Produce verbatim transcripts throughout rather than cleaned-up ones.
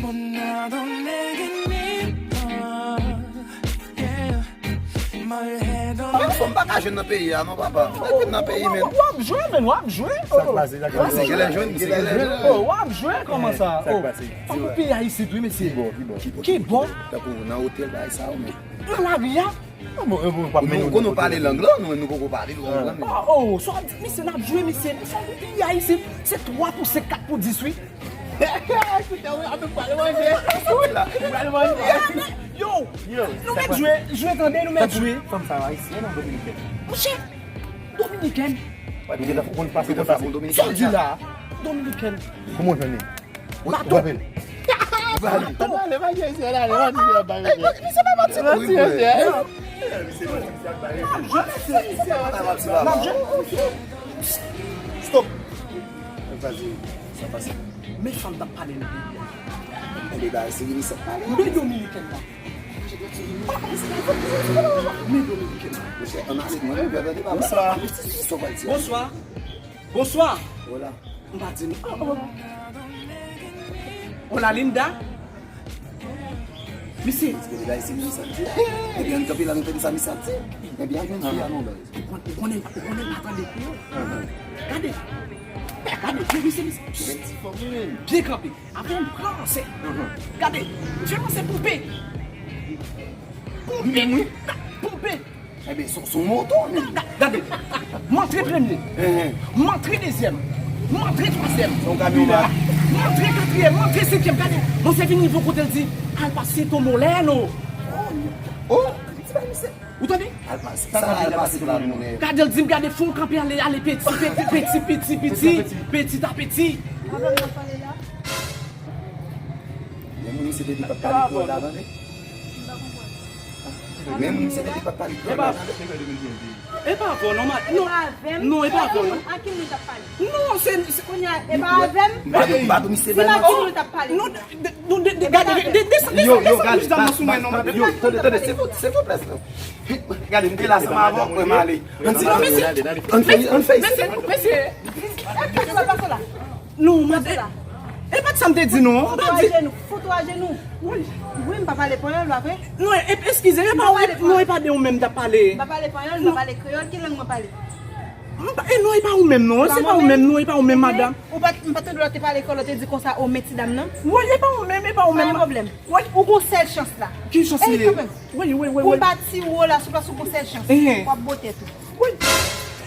Men fanm pa ka jwenn nan peyi a non, papa. Mete m nan peyi, men. W ap jwe, men, w ap jwe. Sa k pase, sa k pase? Genlè jwenn, misye genlè jwenn. Oh, w ap jwe, kòman sa? Sa k pase? Fanm nan peyi a isit, wi, mesye. Ki bò, ki bò? Ki bò? Tankou nan otèl, bagay sa yo, men. Nan lari a? Bon, bon, bon, w ap mennen nou kote la. Nou konnen w pale lang lan, nou, nou poko pale, nou konprann. Oh, oh, sa w ap di, misye, n ap jwe, misye. Fanm nan peyi a isit, se twa pou senk, kat pou dis, wi. Koute, wi, ap pale manje. Wi, la, pale manje. Yo, yo, nou mèt jwe, jwe tande, nou mèt jwe. Fanm sa yo ayisyèn ou dominikèn? Monchè, dominikèn. Ou gentan konn pase konsa pou dominikèn. Sa w di la, dominikèn. Kòman w jwenn li? Bato. Bato. Bato. Misye pa manti. Misye pa manti. Stop. Sa pase. Men fanm t ap pale nan peyi a. Men dominikèn nan. Men dominikèn nan. Bonswa. Bonswa. M pa di nou. Oh, oh. Hola, linda. Misye. Ebyen, ann kanpe la, nou tande sa misye ap di. Ebyen, al jwenn fi a non, baz. Ou konnen, ou konnen, ou konnen pa tande kreyòl. Gade. Gade, byen, misye, misye. Byen kanpe. Apre, m pran se. Gade, m fè panse poupe. Poupe. Poupe. Ebyen, se, se yon moto, men. Ga-, gade, m antre premye. M antre dezyèm. M antre twazyèm. Se yon kamyon la. M antre katriyèm, m antre senkyèm. Gade, monchè vin rive yon kote, l di, Al Pasito Moleno. Oh, ti bay misye. Ou tande? Al Pasito, sa, Al Pasito la, monchè. Gade, l di m gade fon kanpe ale, ale peti, peti, peti, peti, peti, peti a peti. Men moun misye te di pa t pale kreyòl la, tande. Men moun misye te di pa t pale kreyòl la, tande. E pa avè w non, ma-, non. Non, e pa avè w non. A ki moun t ap pale? Non, se, se kounye a, e pa avè m? M pa di, m pa di misye bay manti. Si m a ki moun t ap pale? Non, de, de, de, de, gade, de, de, desann, desann, desann plis dam nan sou mwen non, madanm. Yo, tande, tande, silvouplè, silvouplè. Gade, m te la ansanm avè w, mwen m ale. Ann di, ann fè, ann fè, ann fè. Mesye, mesye. Pase la, pase la. Non, madanm. E pa t sa m te di non. Foto a jenou, foto a jenou. Wi. Wi, m pa pale panyòl, pa vre? Non, e, eskize, e pa ou, non, e pa de ou menm m t ap pale. M pa pale panyòl, m pa pale kreyòl, ki lang mwen pale? M pa, e non, e pa ou menm non, se pa ou menm non, e pa ou menm, madanm. Ou pa, m pa tande lè w te pale kreyòl, w te di konsa, o, men ti dam nan. Wi, e pa ou menm, e pa ou menm. Pa gen pwoblèm. Wi. Ou gon sèl chans la. Ki chans li ye? Wi, wi, wi, wi. Konba ti wo la, sou plas ou gon sèl chans. W ap bo tèt ou. Wi.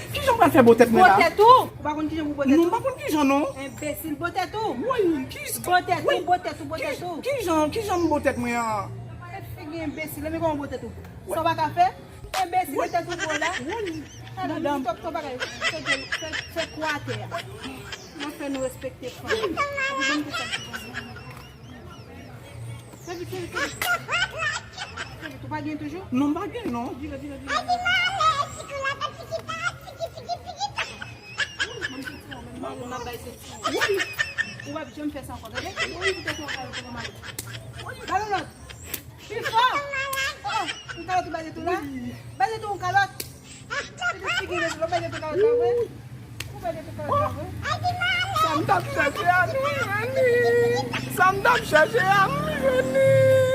Kijan m pral fè bo tèt mwen la? Bo tèt ou? Ou pa konn kijan pou bo tèt ou? Non, m pa konn kijan non. Enbesil, bo tèt ou. Wi, ki... Bo tèt ou, bo tèt ou, bo tèt ou. Kijan, kijan m bo tèt mwen an? Tèt figi enbesil, men kòman bo tèt ou? Sa w pa ka fè? Enbesil, tèt ou bo la. Wi. Madanm. Top, top bagay. Fè, fè, fè kwa atè a. Nou fè nou respekte fanm. Epi ban m tou sa ki konsa. Fè vit, fè vit, fè vit. Fè vit, ou pa gen toujou? Non, m pa gen non. Vire, vire, vire, vire. Mwen menm m ap bay se ti. Ou p ap janm fè sa ankò, tande? Ou poutèt ou kalòt ou mari. Ba l yon lòt. Pi fò. Oh, yon kalòt ou bay de tou la? Bay de tou yon kalòt. Pitit figi de tou la, ou bay de tou kalòt la vre? Ou bay de tou kalòt la vre? Sa m t ap chèche a, m jwenn li. Sa m t ap chèche a, m jwenn li.